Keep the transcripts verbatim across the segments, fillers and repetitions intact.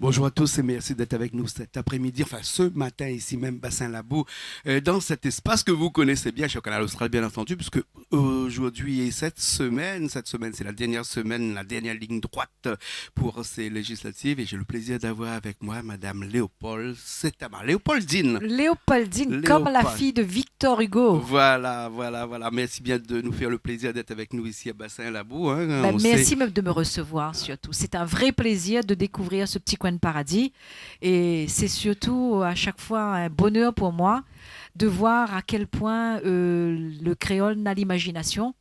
Bonjour à tous et merci d'être avec nous cet après-midi, enfin ce matin ici même, Bassin Labou, euh, dans cet espace que vous connaissez bien sur Kanal Austral, bien entendu, puisque aujourd'hui et cette semaine, cette semaine c'est la dernière semaine, la dernière ligne droite pour ces législatives, et j'ai le plaisir d'avoir avec moi Madame Léopold Setama. Léopoldine. Léopoldine, comme la fille de Victor Hugo. Voilà, voilà, voilà. Merci bien de nous faire le plaisir d'être avec nous ici à Bassin Labou, hein. Ben, merci de me recevoir surtout. C'est un vrai plaisir de découvrir ce petit coin de paradis. Et c'est surtout à chaque fois un bonheur pour moi de voir à quel point, euh, le créole na l'imagination,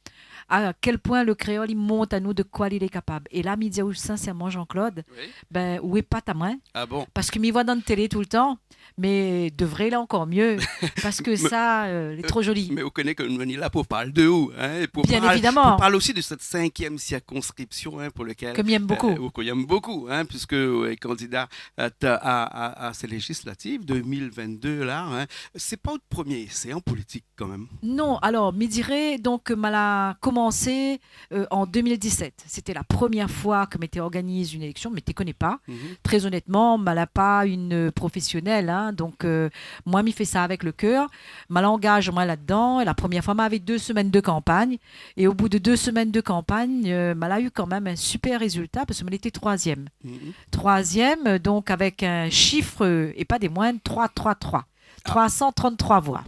à quel point le créole i mont anou de koi li lé kapab. É la, mi di aou sinsèrman, Jean-Claude, ben, ou épat amoin. Ah bon ? Parske mi voi dan télé toultan, mé de vré la ankor myé, parske sa, euh, lé tro zoli. Mé ou koné ke nou lé la pou parl de ou, hein, é pou parl, pou parl osi de sèt sinkièm sirkonskripsion, hein, pou lekèl, ke mi èm bokou, euh, ou ke mi èm bokou, hein, puiske ou lé kandida, euh, a, a, a sé législatif de mil vinn-dé la, hein. Sé pa out promié ésé an politik kan mèm ? Non, alor, mi diré, donk, ma la komansé, euh, an deux mille dix-sept. Sété la promièr foi ke mi té organiz in éléksion, mi té koné pa. Très honnêtement, ma la pa in, euh, profésionèl, hein, donk, euh, moin, mi fé sa avèk le kèr. Ma la angaz amoin ladan. É la promièr foi, ma avé dé semèn de kanpagn. É o bout de dé semèn de kanpagn, euh, ma la u kan mèm in super rézilta, parske ma lété troizièm. Troizièm, euh, donk avèk in shif, euh, é pa dé moin, trois trois trois. Trois cent trente-trois voix.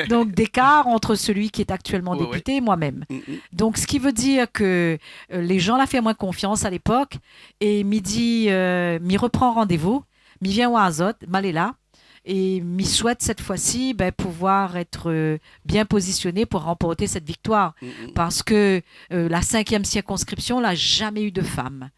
Donc, d'écart entre celui qui est actuellement député et moi-même. Donc, ce qui veut dire que, euh, les gens la fé amoin konfians a lépok, é mi di, euh, mi repran randévou, mi vien oir azot, ma lé la, é mi souèt sèt foi-si, ben, pouvoir èt, euh, bien pozisioné pou ranporté sèt viktoir. Parske, euh, la sinkièm sirkonskripsion, la zamé u de fanm.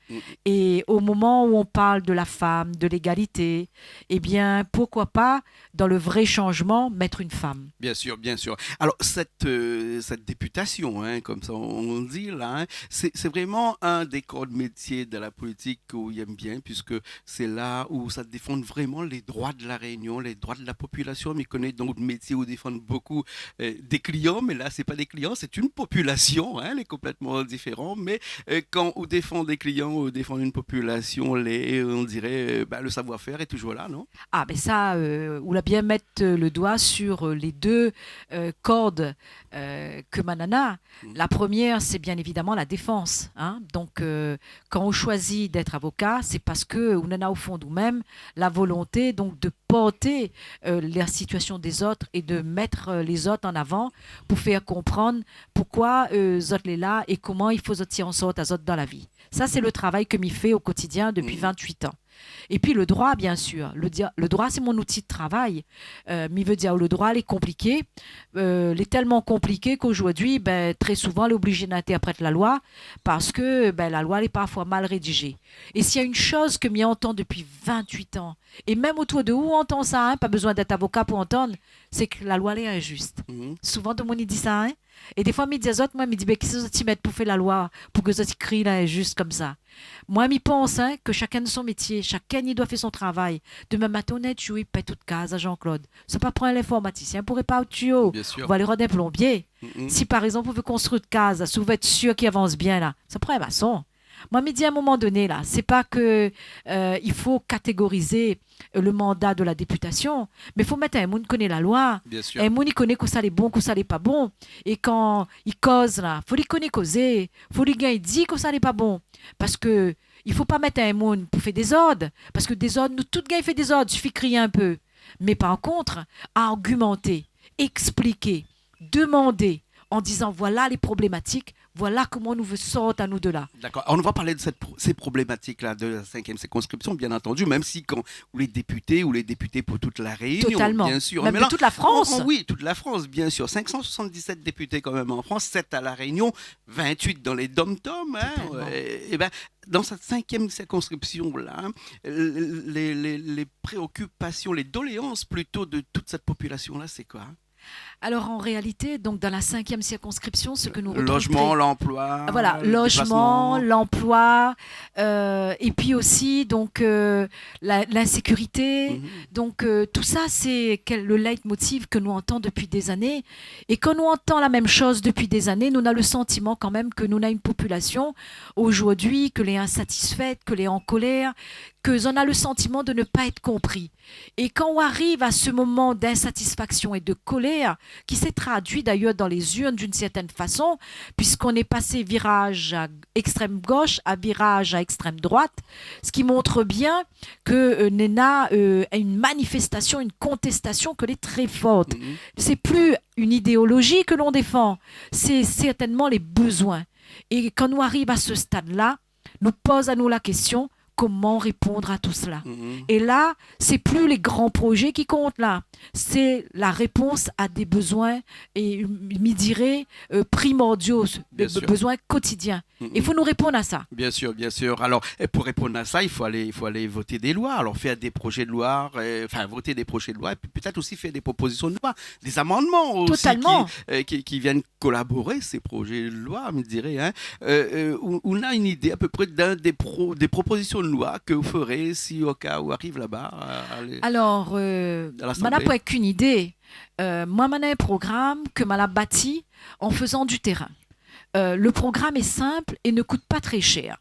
Et au moment où on parle de la femme, de l'égalité, eh bien, pourquoi pas, dans le vrai changement, mettre une femme ? Bien sûr, bien sûr. Alors, cette, euh, cette députation, hein, comme ça on dit là, hein, c'est, c'est vraiment un des corps de métier de la politique ou i èm bien, puisque c'est là où ça défend vraiment les droits de la Réunion, les droits de la population. Mi koné dan out métié ou défend beaucoup, euh, des clients, mais là, c'est pas des clients, c'est une population, hein, lé complètement différent, mais euh, kan ou défan dé klian, ou défan in popilasion, lé, on diré, euh, ben, le savoir-faire est toujours là, non ? Ah, ben sa, euh, ou la bien mèt, euh, le doi sur, euh, les deux, euh, cordes, euh, ke ma nana. La première, c'est bien évidemment la défense, hein. Donc, euh, kan ou shoizi d'être avocat, c'est parce que ou nana o fon d'ou mèm la volonté, donc, de porter, euh, la situation des autres et de mettre, euh, les autres en avant pour faire comprendre pourquoi, euh, zot lé la é koman i fo zot tir an sort azot dan la vi. Sa, sé le travay ke mi fé o kotidien dopi vingt-huit an. Épi le droi, bien sir. Le dia-, le droi, sé mon outi de travay. Euh, mi vé dir, le droi, lé konpliké. Euh, lé tèlman konpliké k'ozordi, ben, trè souvan, lé oblizé d'intèrprèt la loi parske, ben, la loi, lé parfoi mal rédizé. É si na in shoz ke mi antan dopi vingt-huit an, é mèm otour de ou, ou antan sa, hein, pa bezoin d'èt avoka pou antann, sé ke la loi lé inzis. Souvan, tout moun i di sa, hein. É défoi, mi di azot, moin, mi di, ben, kisa zot i mèt pou fé la loi, pou ke zot i kri l'inzis konmsa ? Moin, mi pans, hein, ke shakinn son métié, shakinn i doi fé son travay. Demin matin, ou néna in tiyo i pèt out kaz, Jean-Claude. Sa pa pran l'informatisien pou répar out tiyo. Ou va alé rod in plonbié. Si, par égzanp, ou vé konstrui out kaz, si ou vé èt sir k'i avans bien la, sa pran in mason. Moin, mi di, a in moman doné, la, sé pa ke, euh, i fo katégorizé, euh, le manda de la dépitasion, mé fo mèt in moun i koné la loi, in moun i koné kosa lé bon, kosa lé pa bon. É kan i koz, la, fo li koné kozé, fo li gingn di kosa lé pa bon. Parske i fo pa mèt in moun pou fé dézord, parske dézord, nou tout gingn fé dézord, sifi kriyé in pé. Mé par kont, argumenté, expliké, demandé, en disant, voilà les problématiques, voilà comment nou vé sort anou de la. D'accord. Alors, on va parler de cette pro-, ces problématiques-là de la cinquième circonscription, bien entendu, même si kan ou lé dépité, ou lé dépité pou tout la Réunion, bien sûr. Totalement. Mèm de tout la Frans. Oh, oh, oui, toute la France, bien sûr. Cinq cent soixante-dix-sept députés quand même en France, sept à La Réunion, vingt-huit dans les dom-tom, hein. Totalement. Euh, eh ben, dans cette cinquième circonscription-là, hein, les, les, les préoccupations, les doléances plutôt de toute cette population-là, c'est quoi ? Alors, en réalité, donc, dans la cinquième circonscription, ce que nous retrouvons... Logement, l'emploi, voilà, le déplacement. Logement, l'emploi, euh, et puis aussi, donc, euh, la, l'insécurité. Donc, euh, tout ça, c'est quel, le leitmotiv que nous entend depuis des années. Et kan nou antan la mèm shoz dopi dé zané, nou na le santiman kan mèm ke nou na in popilasion zordi ke lé insatisfèt, ke lé an kolèr, ke zot na le santiman de ne pa èt konpri. É kan ou ariv a se moman d'insatisfaction et de colère, qui s'est traduit d'ailleurs dans les urnes d'une certaine façon, puisqu'on est passé virage à extrême gauche à virage à extrême droite, ce qui montre bien ke, euh, néna, euh, une manifestation, une contestation ke lé très forte. Mhm. C'est plus une idéologie que l'on défend, c'est certainement les besoins. É kan nou ariv a se stad-la, nou poz anou la késtion, koman répondre à tout cela ? Mhm. É la, sé pli lé gran projé ki kont la, sé la répons a dé bezoin, é, mi diré, euh, primordiaux, Bien sûr. Bezoin kotidien. Mhm. I fo nou réponn a sa. Bien sûr, bien sûr. Alors, et pour répondre à ça, il faut aller, il faut aller voter des lois. Alors, faire des projets de loi, euh, enfin, voter des projets de loi, et puis peut-être aussi faire des propositions de loi, des amendements aussi Totalement. qui, euh, qui, qui viennent collaborer ces projets de loi, mi diré, hein. Euh, euh, ou, ou na une idée à peu près d'un des pro-, des propositions de loi ke ou feré si au cas ou ariv laba, euh, à l-, Alors, euh, à l'Assemblée. Moin na poin k'une idé. Euh, moin, moin na in program ke moin la bati en faisant du terrain. Euh, le programme est simple et ne coûte pas très cher.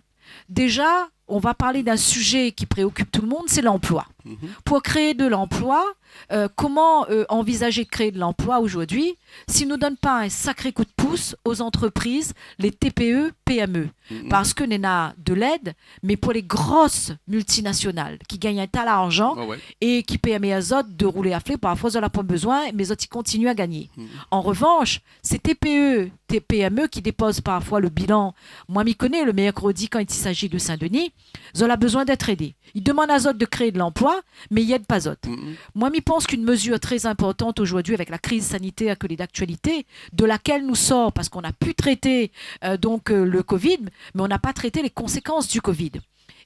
Déjà, on va parler d'un sujet qui préoccupe tout le monde, c'est l'emploi. Mhm. Pour créer de l'emploi, euh, comment, euh, envisager de créer de l'emploi aujourd'hui si nou donn pa in sacré kou d'pous aux entreprises, les T P E, P M E ? Mhm. Parce que néna de l'aide, mais pour les grosses multinationales qui gagnent un tas d'argent Ouais, ouais. et qui permet à zot de rouler à flé, parfois zot la poin bezoin, mais zot i kontinié à gagner. Mhm. En revanche, ces T P E, T-, P M E qui déposent parfois le bilan, moin, mi koné, le mercredi, quand il s'agit de Saint-Denis, zot la bezoin d'être aidé. I demann azot de créer de l'emploi, mais i èd pa zot. Mhm. Moin, mi pans qu'une mesure très importante aujourd'hui avec la crise sanitaire que l'est d'actualité, de laquelle nous sort, parce qu'on a pu traiter, euh, donc, euh, le covid, mais on n'a pas traité les conséquences du covid.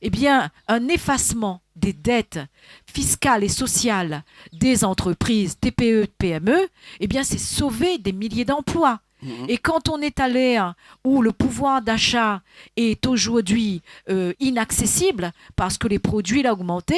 Eh bien, un effacement des dettes fiscales et sociales des entreprises T P E, P M E, eh bien, c'est sauver des milliers d'emplois. Mhm. Et quand on est à l'ère où le pouvoir d'achat est aujourd'hui, euh, inaccessible parce que les produits l'ont augmenté,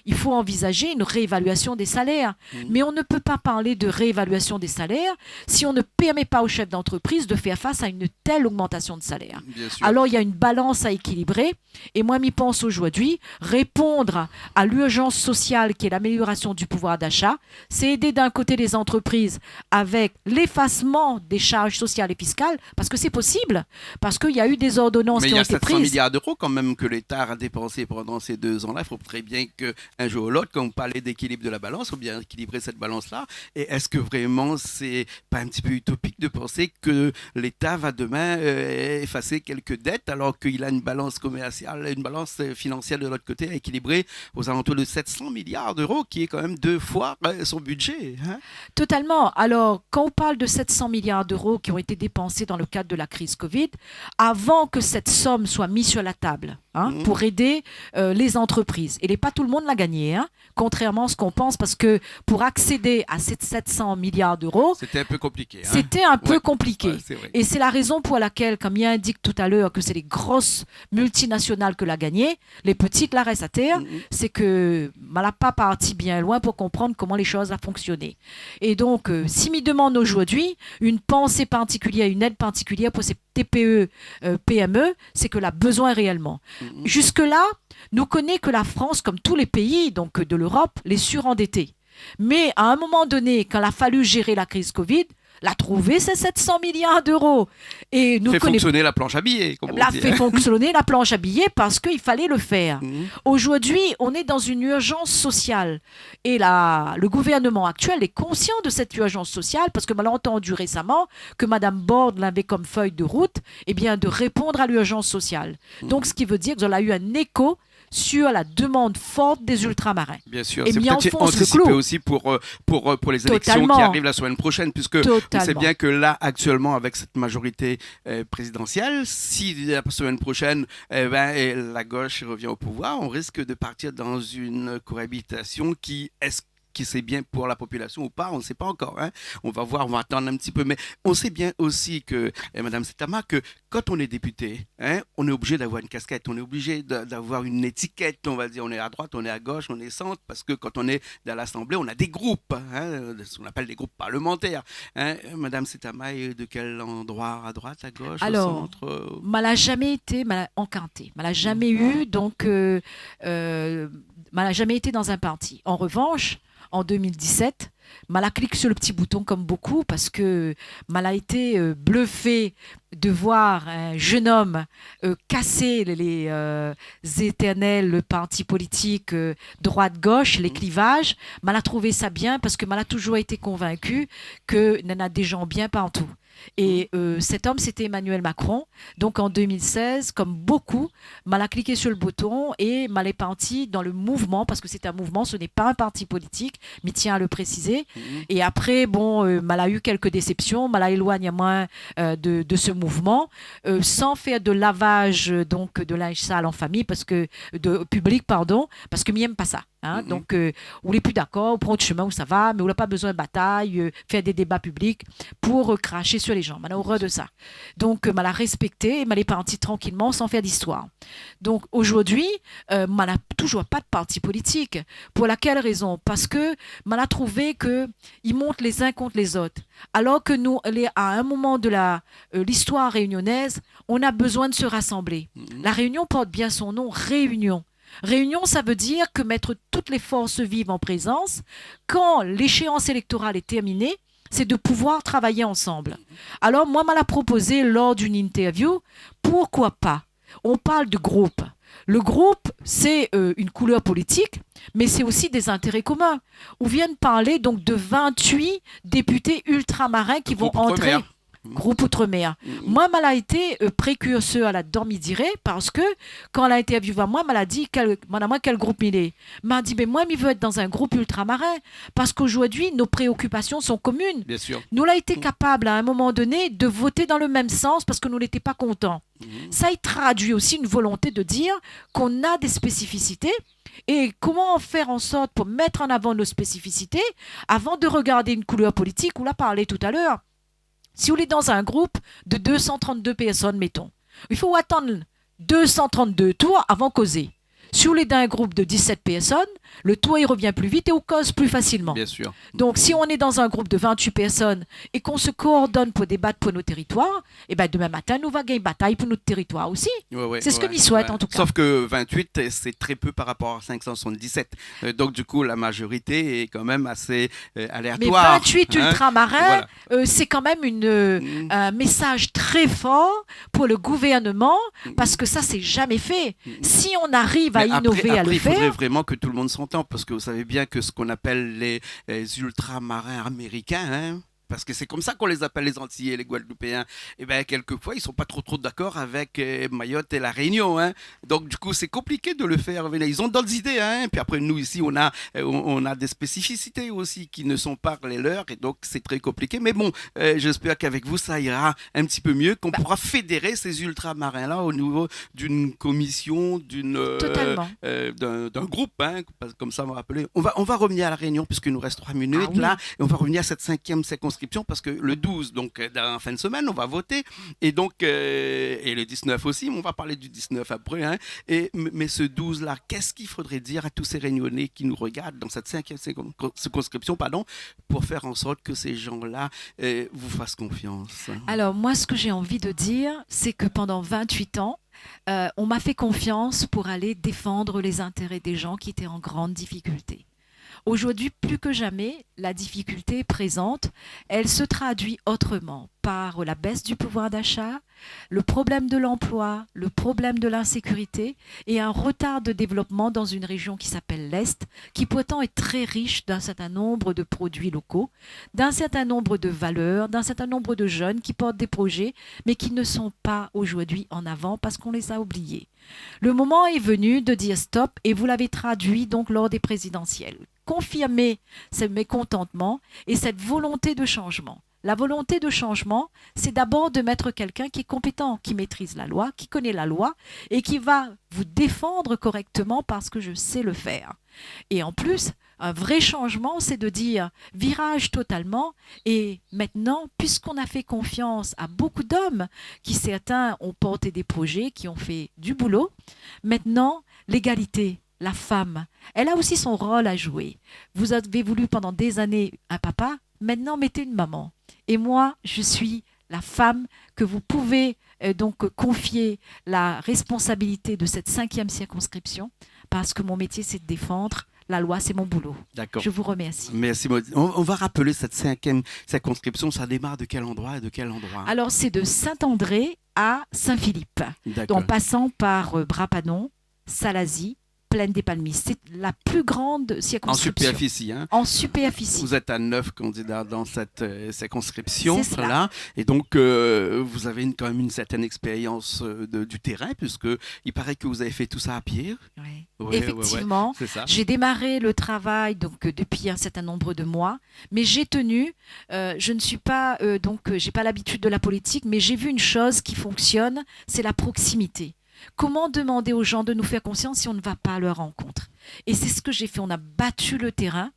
il faut envisager une réévaluation des salaires. Mhm. Mais on ne peut pas parler de réévaluation des salaires si on ne permet pas aux chefs d'entreprise de faire face à une telle augmentation de salaire. Bien sûr. Alors, il y a une balance à équilibrer. Et moin, mi pans aujourd'hui, répondre à l'urgence sociale qui est l'amélioration du pouvoir d'achat, c'est aider d'un côté les entreprises avec l'effacement des charges sociales et fiscales, parce que c'est possible, parce qu'il y a eu des ordonnances qui ont été prises. Mais il y a sept cents milliards d'euros quand même que l'État a dépensé pendant ces deux ans-là. Il faudrait bien qu'un jour ou l'autre, quand vous parlez d'équilibre de la balance, il faut bien équilibrer cette balance-là. Et est-ce que vraiment c'est pas un petit peu utopique de penser que l'État va demain, euh, effacer quelques dettes alors qu'il a une balance commerciale, une balance, euh, financière de l'autre côté à équilibrer aux alentours de sept cents milliards d'euros, qui est quand même deux fois, euh, son budget, hein ? Totalement. Alors, quand on parle de sept cents milliards d'euros qui ont été dépensés dans le cadre de la crise covid, avant que cette somme soit mise sur la table, hein, Mhm. pour aider, euh, les entreprises, é lé pa tout le monde la gagné, hein, contrairement à ce qu'on pense, parce que pour accéder à ces sept cents milliards d'euros, C'était un peu compliqué, hein ? c'était un peu Ouais. compliqué. Ouais, c'est vrai. Et c'est la raison pour laquelle, comme il indique tout à l'heure, que c'est les grosses multinationales que la gagné, les petites la rès à terre, Mhm. c'est que moin la pa parti bien loin pour comprendre comment les choses ont fonctionné. Et donc, euh, si mi demann aujourd'hui une pensée particulière, une aide particulière pour ces T P E, euh, P M E, c'est que la bezoin réellement. Mhm. Jusque-là, nou koné que la France, comme tous les pays, donc, euh, de l'Europe, lé surendetté. Mais à un moment donné, quand il a fallu gérer la crise covid, la trouvé ces sept cents milliards d'euros. Et nou Fait koné fonctionner la planche à billets, comme on dit, hein. La fait fonctionner la planche à billets parce qu'il fallait le faire. Mhm. Aujourd'hui, on est dans une urgence sociale. Et la, le gouvernement actuel est conscient de cette urgence sociale parce que moin la entendu récemment que Madame Borne l'avait comme feuille de route, eh bien, de répondre à l'urgence sociale. Mhm. Donc, ce qui veut dire que zot la eu un écho sur la demande forte des ultramarins. Bien sûr, Et c'est mi peut-être anfonce le anticipé clou. aussi pour, euh, pour, euh, pour les élections qui Totalement. arrivent la semaine prochaine, puisque on sait Totalement. bien que là, actuellement, avec cette majorité, euh, présidentielle, si la semaine prochaine, eh ben, et la gauche revient au pouvoir, on risque de partir dans une cohabitation qui, est-ce qui c'est bien pour la population ou pas, on ne sait pas encore, hein. On va voir, on va attendre un petit peu. Mais on sait bien aussi que, eh, Madame Setama, que quand on est député, hein, on est obligé d'avoir une casquette, on est obligé d'a-, d'avoir une étiquette, on va dire. On est à droite, on est à gauche, on est centre, parce que quand on est dans l'Assemblée, on a des groupes, hein, ce qu'on appelle des groupes parlementaires, hein. Madame Setama est de quel endroit, à droite, à gauche, au centre, euh ? Alors, ma la zamé été, ma la ankanté. Ma la zamé u, donk, euh, euh, ma la zamé été dan in parti. An revansh, an deux mille dix-sept, ma la klik sur le pti bouton kom bokou parske ma la été, euh, blofé de voir in jenn om, euh, kasé lé, lé, euh, zétèrnèl parti politik, euh, droit, gosh, lé klivaz. Ma la trouvé sa bien parske ma la touzour été konvinki ke néna dé zan bien partou. É, euh, sèt om, sété Emmanuel Macron. Donk an deux mille seize, kom bokou, ma la kliké sur le bouton é ma lé parti dan le mouvman, parske sé in mouvman, ce n'est pas un parti politique, mi tien a le présizé. É apré, bon, euh, ma la u kèlk désepsion, ma la éloign amoin, euh, de, de se mouvman, euh, san fèr de lavaz, euh, donk, de linz sal an famiy, parske, de piblik, pardon, parske mi èm pa sa. Hein, donk, euh, ou lé pu dakor, ou pran out shemin, ou sava, mé ou la pa bezoin batay, euh, fèr dé déba piblik pou, euh, krash sur lé zan. Ma na orèr de sa. Donk, euh, ma la rèspèkté, ma lé parti trankilman, san fèr distoir. Donk, ojourdui, euh, ma na touzour pa de parti politik. Pou lakèl rézon ? Parske ma la trouvé ke i mont lé zin kont lé zot. Alor ke nou, lé, a in moman de la, euh, listoir rényonèz, on a bezoin de se rasanblé. La Rényon port bien son non, Réunion. Réunion, sa vé dir ke mèt tout lé fors viv an prézans, kan léchéans élèktoral lé tèrminé, sé de pouvoir travay ansanm. Alor, moin, ma la propozé lor d'in interview, poukoi pa ? On parl de group. Le group, sé, euh, in koulèr politik, mé sé osi dé zintéré komin. Ou vien parl donk de vingt-huit députés ultramarins ki von antré. Group outre-mer. Group outre-mer. Moin, ma la été, euh, prékursèr ladan, mi diré, parske kan la interview amoin, ma la di, kèl, madam, kèl group mi lé ? Ma di, bin, moin, mi vé èt dan in group ultramarin, parske ojourdui, nos préoccupations sont communes. Bien sûr. Nou la été kapab, a in moman doné, de voté dan le mèm sans parske nou lété pa kontan. Sa i tradui osi in volonté de dir k'on a dé spésifisité é koman fèr an sort pou mèt an avan nos spésifisité avan de regard in koulèr politik, ou la parl talèr. Si ou lé dan in group de deux cent trente-deux pèrsone, méton, i fo atann deux cent trente-deux tour avan kozé. Si ou lé dan in group de dix-sept pèrsone, le tour i revien pli vit é ou koz pli fasilman. Bien sûr. Donk, si on est dans un groupe de vingt-huit personnes et qu'on se coordonne pour débattre pour nos territoires, eh ben, demain matin, nou va gingn batay pou nout téritoir osi. Ouais, ouais, ouais. C'est ce que mi souhaite, en tout cas. Sauf que vingt-huit, c'est très peu par rapport à cinq cent soixante-dix-sept. Euh, donc, du coup, la majorité est quand même assez, euh, aléatoire, hein. Mais vingt-huit ultramarins, voilà. Euh, c'est quand même une, euh, un message très fort pour le gouvernement, parce que ça, c'est jamais fait. Si on arrive à innover, à le faire. Mais après, après, il faudrait vraiment que tout le monde s'entende, parce que vous savez bien que ce qu'on appelle les, les ultramarins américains, hein, parce que c'est comme ça qu'on les appelle, les Antillais, les Guadeloupéens, eh ben, quelquefois, ils sont pas trop, trop d'accord avec, euh, Mayotte et la Réunion, hein. Donc, du coup, c'est compliqué de le faire venir. Ils ont d'autres idées, hein. Puis après, nous, ici, on a, euh, on, on a des spécificités aussi qui ne sont pas les leurs. Et donc, c'est très compliqué. Mais bon, euh, j'espère qu'avec vous, ça ira un petit peu mieux, qu'on pourra fédérer ces ultramarins-là au niveau d'une commission, d'une, euh, euh, d'un, d'un groupe, hein, comme ça, on va appeler. On va, on va revenir à La Réunion, puisqu'il nous reste trois minutes, là, et on va revenir à cette cinquième circonscription, parce que le douze, donc, euh, dans la fin de semaine, on va voter. Et donc, euh, et le dix-neuf aussi, mais on va parler du dix-neuf après, hein. Et, m-, mais ce douze-là, qu'est-ce qu'il faudrait dire à tous ces Réunionnais qui nous regardent dans cette cinquième circon-, circonscription, pardon, pour faire en sorte que ces gens-là, euh, vous fassent confiance ? Alors, moi, ce que j'ai envie de dire, c'est que pendant vingt-huit ans, euh, on m'a fait confiance pour aller défendre les intérêts des gens qui étaient en grande difficulté. Aujourd'hui, plus que jamais, la difficulté est présente. Elle se traduit autrement, par la baisse du pouvoir d'achat, le problème de l'emploi, le problème de l'insécurité et un retard de développement dans une région qui s'appelle l'Est, qui pourtant est très riche d'un certain nombre de produits locaux, d'un certain nombre de valeurs, d'un certain nombre de jeunes qui portent des projets, mais qui ne sont pas aujourd'hui en avant parce qu'on les a oubliés. Le moment est venu de dire stop, et vous l'avez traduit donc lors des présidentielles. Confirmer ce mécontentement et cette volonté de changement. La volonté de changement, c'est d'abord de mettre quelqu'un qui est compétent, qui maîtrise la loi, qui connaît la loi et qui va vous défendre correctement parce que je sais le faire. Et en plus, un vrai changement, c'est de dire virage totalement. Et maintenant, puisqu'on a fait confiance à beaucoup d'hommes, qui certains ont porté des projets, qui ont fait du boulot, maintenant, l'égalité, la femme, elle a aussi son rôle à jouer. Vous avez voulu pendant des années un papa, maintenant mettez une maman. Et moi, je suis la femme que vous pouvez, euh, donc, euh, confier la responsabilité de cette cinquième circonscription, parce que mon métier, c'est de défendre. La loi, c'est mon boulot. D'accord. Je vous remercie. Merci, Maudit. On, on va rappeler cette cinquième circonscription. Ça démarre de quel endroit et de quel endroit ? Alors, c'est de Saint-André à Saint-Philippe. D'accord. En passant par, euh, Bras-Panon, Salazie, Plaine des Palmistes. C'est la plus grande circonscription. En superficie, hein ? En superficie. Vous êtes à neuf candidats dans cette, euh, circonscription. C'est cela. Voilà. Et donc, euh, vous avez une, quand même une certaine expérience, euh, de, du terrain, puisque il paraît que vous avez fait tout ça à pied. Oui. Ouais, ouais, ouais. Effectivement, c'est ça. J'ai démarré le travail donc, euh, depuis un certain nombre de mois, mais j'ai tenu, euh, je ne suis pas, euh, donc, euh, j'ai pas l'habitude de la politique, mais j'ai vu une chose qui fonctionne, c'est la proximité. Comment demander aux gens de nous faire confiance si on ne va pas à leur rencontre ? Et c'est ce que j'ai fait. On a battu le terrain.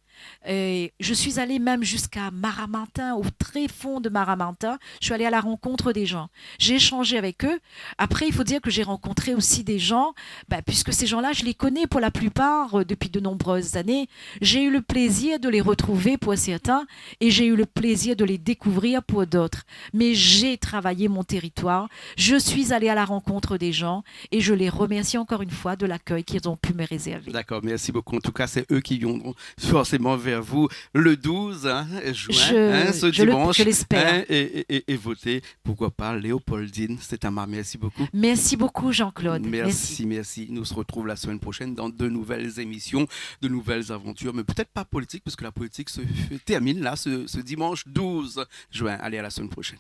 Et je suis allée même jusqu'à Maramintan, au très fond de Maramintan. Je suis allée à la rencontre des gens. J'ai échangé avec eux. Après, il faut dire que j'ai rencontré aussi des gens, bah, puisque ces gens-là, je les connais pour la plupart, euh, depuis de nombreuses années. J'ai eu le plaisir de les retrouver pour certains et j'ai eu le plaisir de les découvrir pour d'autres. Mais j'ai travaillé mon territoire. Je suis allée à la rencontre des gens et je les remercie encore une fois de l'accueil qu'ils ont pu me réserver. D'accord, merci beaucoup. En tout cas, c'est eux qui viendront forcément vers vous le douze, hein, juin, je, hein, ce dimanche, je l'espère, hein, et, et, et, et voter, pourquoi pas, Léopoldine Saint-Amand. Merci beaucoup. Merci beaucoup, Jean-Claude. Merci, merci. Nous se retrouvons la semaine prochaine dans de nouvelles émissions, de nouvelles aventures, mais peut-être pas politique, parce que la politique se termine là, ce, ce dimanche douze juin. Allez, à la semaine prochaine.